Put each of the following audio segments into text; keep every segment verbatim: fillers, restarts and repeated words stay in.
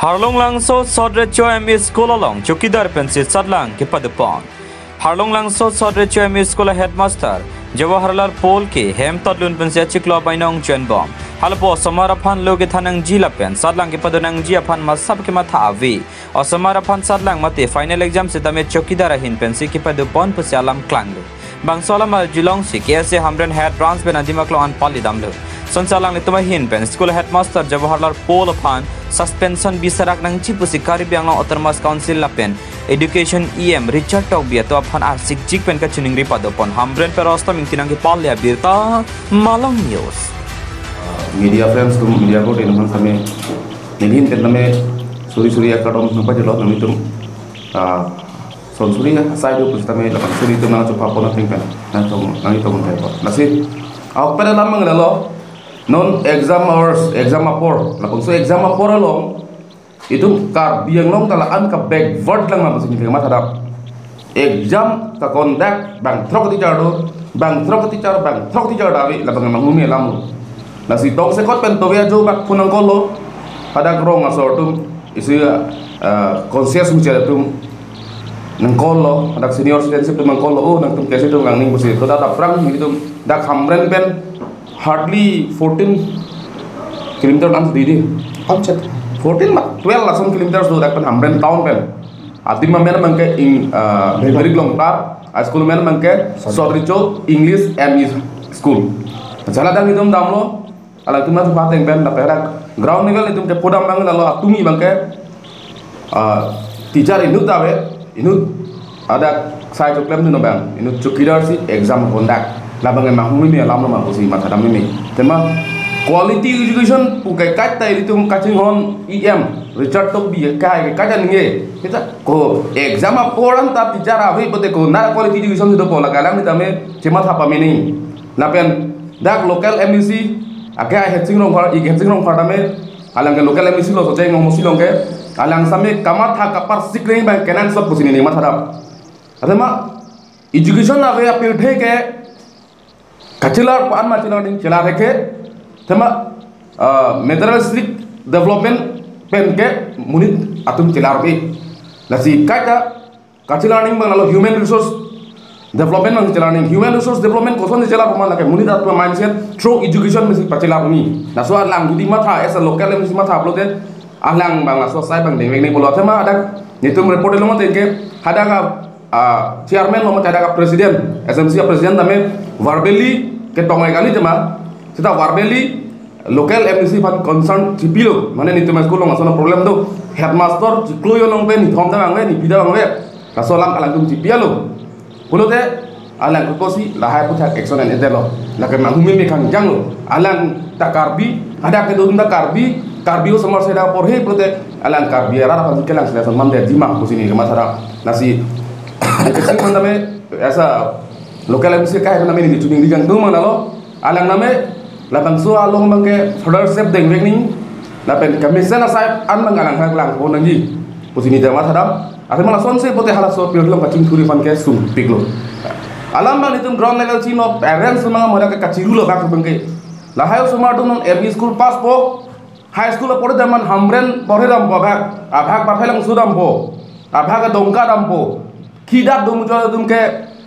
Harlong Langso Sot Recho M E School along chowkidar pensi satlang kepadopon. Harlong Langso Sot Recho M E School headmaster Jawaharlal Pol ke hem totlun pensi achiklo abainong chuen bom. Halapu osomar aphan lo kethan nangji lapen satlang kepadonangji aphan masap kematha ave. Osomar aphan satlang mate final exam sitame chowkidar ahin pensi kepadopon pusi alam klanglo. Bangso alam arjulongsi K S A Hamren Head Branch pen adim aklong an pali damlo. Sonsi alanglitum ahin pen school headmaster Jawaharlal Pol aphan suspension bisarak nangji pusi Karbi Anglong Autonomous Council lapen Education E M Richard Tokbi atum aphan arsikjik pen kachiningri padopon. Hamren pen Rostom Ingti nangkepale abirta, Malong News. Media friends atum, media ko din man same nelihin pen name suri suri akadom napa jelo nang itum, ah, son suri ya sai do pusitame lapan suri itum nang chupa pon ating pen nang tong nang itum nang po. Lasi au pada lamang lalo non exam hours, exam apor, lapangso exam apor along itum Karbi Anglong ta la-an ke backward lang ma pusi ningke matha dam. Exam ke-conduct bang throk teacher do, bang throk teacher, bang throk teacher do ave, labang manghume alam. Lasi tongsekot pen tove ajo bak phone nangkol lo, hadak rong asor atum, isi, eh, conscience muchot atum nangkol lo, hadak senior citizenship atum nangkol lo, oh nangtum K S A atum nangning pusi, to dak aphrang itum dak Hamren pen hardly fourteen kilometer lang sidi di. Amchet. Fourteen ma twelve lason kilometers do dak pen Hamren town pen. Adim amen abangke ing, ah, Bebak. Bebak Longtar, ah, school amen abangke Sot. Sot Recho English M E School. Jala dang itum damlo, alangtum nangpateng pen lapen dak ground level itum kepo dam abang lalo atumi abangke, ah, teacher inut ave, inut hadak sai choklemdun abang, inut chowkidar si exam conduct. Labang manghume alam lo ma pusi matha dam meme. Tema quality education pu ke kaita itum kachinghon E M Richard Tokbi ke kai ke kaita ningke. Kita ko exam apor anta teacher ave pote ko na quality education si dopo, la kalang nitame chematha pamene. Lapen dak local M D C ake Hetsing Rongphar, ik Hetsing Rongphar tame, alang ke local M D C lo Socheng Rongmosi along ke, alang same kamatha kapar sikreng abang kenangsot pusi neli matha dam. Atema education ave apirthe ke kachelar pan ma chelar ning chelar ke, tema, ah, materialistic development pen ke monit atum chelar ave. Lasi kaita kachelar ning abang lalo human resource development abang chelar ning. Human resource development koson chelar pama lake monit atum mindset through education mesi pachelar ni. Laso alang jodi matha as a local mesi matha pulote alang abang laso sai abang dengvek ni pulo. Atema hadak nitum report lo mate ke hadak a, ah, chairman lo mate hadak a president, S M C a president tame verbally ketong ai kali tema. Seta verbally local M D C aphan concern chipilo, mane nitum school along ason problem do, headmaster chiklo jon along pen nithom ta vangve, niphi ta vangve, laso alam alangtum chipi alo. Pulote alang kosi lahai aputhak action an-e detlo, lake manghume mekangjang lo, alang ta Karbi, hadak kedun ta Karbi, Karbi osomar si dak porhe pulote alang Karbi arat aphan kelang sila son mamde jima pusi neli kematha dam. Lasi keching man tame asa local M C kai name neli chuning digang tung mang lalo. Alang name labangso along abangke further step dengvek ni, lapen commission asai an abang alang hak lang pon nangji pusi neli jama thadam. Athe mala sonse pote halaso apirthe along kachingthuri aphan ke sumpik lo. Alam abang nitum ground level chino, parents mang moda ke kachiru lo bak abangke. Lahai osomar atum non M E school pass po, high school apor dam man Hamren porhe dampo abhag, abhag pathai lang su dampo, abhag Dongka dampo. Kidat dum jo dum ke,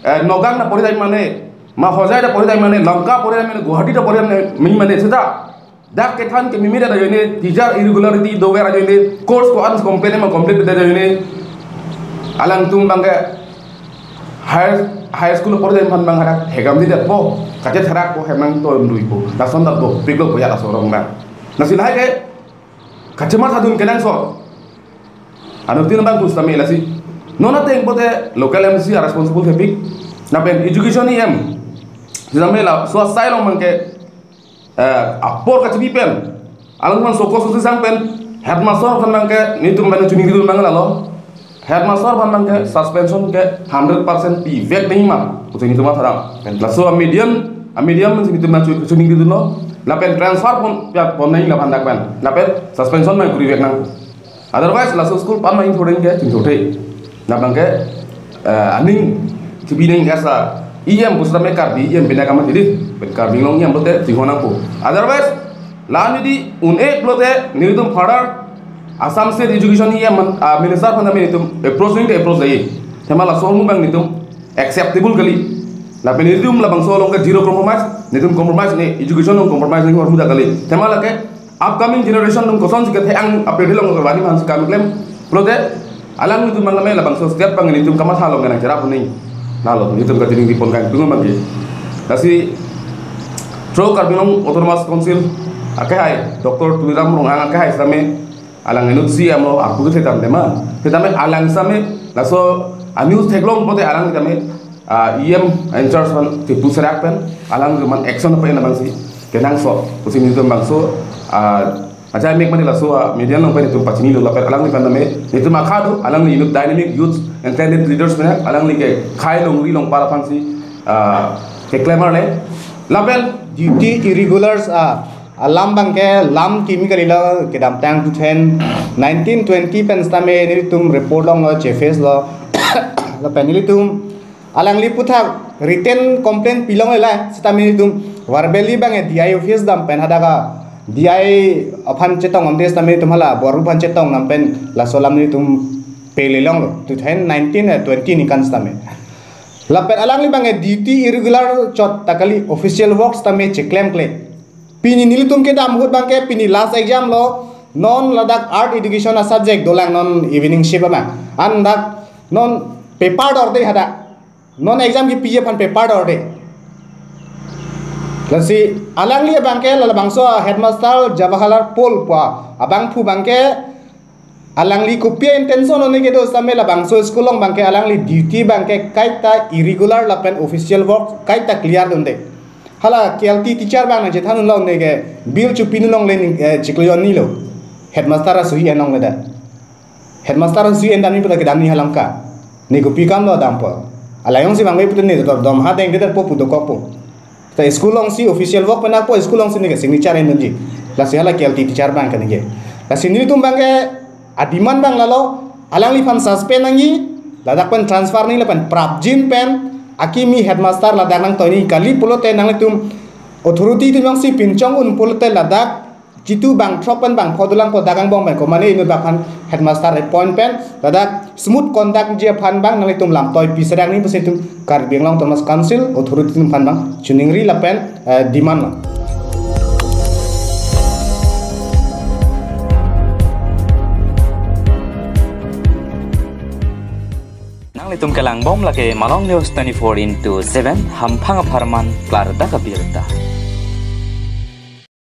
eh, Nagaon ta porhe dam mane, ma Hojai ta porhe dam mane, Lanka porhe dam mane, Guwahati ta porhe dam mane, mane seta. Dak kethan ke mimi ta ajoine, teacher irregularity dover ajoine, course ko-an complete ma complete ta ajoine. Alangtum abangke high, high school porhe dam aphan abang hadak hegam di detpo, kachetherak po, hemang to emdui po, lason ta po, pik lo po ya laso arong abang. Lasi lahai ke kachematha dun kenangsot. Anuttin abang pusitame lasi. Non ateng pote local M C a responsible thepik. Lapen education E M sitame laso asai along abangke, eh, apor kachipi pen, alangtum aphan soko sosi sang pen, headmaster aphan abangke nitum abang chuning dun abang lalo. Headmaster aphan abangke suspension ke hundred percent pivek nangji ma pusi nitum matha dam. Laso a medium, a medium si nitum abang chu-, chuning dun lo. Lapen transfer pon, pia pon nangji laphan dak pen. Lapen suspension abang kurivek nang. Otherwise laso school pan ma ingthur ke chingthurthe. Labangke, eh, aning chibi nang asa E M pusitame Karbi E M pina kama tidi. Pen Karbi Anglong E M lote chinghon nangpo. Otherwise la jodi un-e pulote nitum further Assam State Education E M, ah, Minister aphan tame nelitum approach nangji approach dai. Tema laso ahormu abang nelitum acceptable kali. Lapen nelitum labangso along ke zero compromise, nelitum compromise ne education along compromise nangji ahormu ta kali. Tema lake upcoming generation atum kosonsi kethe-ang apirthe along kevani aphansi kam klem. Pulote alanglitum abang tame labangso step abang nelitum kamatha along kenang cherap ning. Lalo nelitum kachiningri pon kangtung abang ke. Lasi through Karbi Anglong Autonomous Council akehai Doctor Tuliram Ronghang akehai sitame alang inut C M lo, aku ke thetan tema. Thetame alang sitame laso a-news theklong pulote alang tame, ah, E M in charge aphan tipu serak pen alang roman action apa yang abangsi kenangsot pusi nelitum bangso, ah, ajai mek mati laso, ah, media along pen nelitum pachinilo lapen alangli aphan tame nelitum akha do, alangli inut dynamic youth and talented leaders pen alangli ke khei longri longpar aphansi, ah, keklem arle. Lapen duty irregulars, ah, alam abang ke lam kimi kalilo, kedamtang two thousand nineteen twenty pen sitame nelitum report longlo, che-face lo. Lapen nelitum alangli aphuthak written complaint pilongle, sitame nelitum verbally abang D I office dam pen hadak D I aphan chetong amde sitame nelitum hala Boru aphan chetong dam pen laso alam nelitum pele longlo two thousand nineteen, eh, twenty ningkan sitame. Lapen alangli abang duty irregular chot ta kali, official works tame cheklemkle. Pini nelitum kedam ahut abang ke pini last exam lo, non ladak art education a-subject dolang, non evening shift abang. An dak non paper dorde hadak. Non exam kepiji aphan paper dorde. Lasi alangli abang ke labangso headmaster Jawaharlal Pol pu abangphu abang ke alangli kopi a-intention one kedo sitame labangso school along abang ke alangli duty abang ke kaita irregular lapen official work kaita clear dunde. Hala K L T teacher abang nangchethan unlo, ne ke bill chopidun longle, eh, chiklo jonni lo. Headmaster asuhi enlongle da. Headmaster asuhi endamji puta kedamji halam ka. Ne kopi kam lo dampo. Alang jongsi abang be puta ne dor dom ha dengde po pu dokokpo. Ta school alongsi official work pen ako school alongsi ne ke signature endunji. Lasi hala K L T teacher abang ke ne ke. Lasi nelitum abang ke a-demand abang lalo, alangliphan suspend nangji, ladak pen transfer nangji lapen prapjin pen akimi headmaster ladak nangtoi nangji kali pulote nanglitum authority atum jongsi pinchong un pulote ladak jitu bangthrok pen bangpho dolang po dak angbong pen komane inut bak aphan headmaster appoint pen ladak smooth conduct ji aphan abang nanglitum lamtoi piserak nangji pusi nelitum Karbi Anglong Autonomous Council authority atum aphan abang chiningri lapen, eh, demand lo. Nanglitum kelangbom lake Malong News twenty-four into seven, hamphang apharman klardak abirta.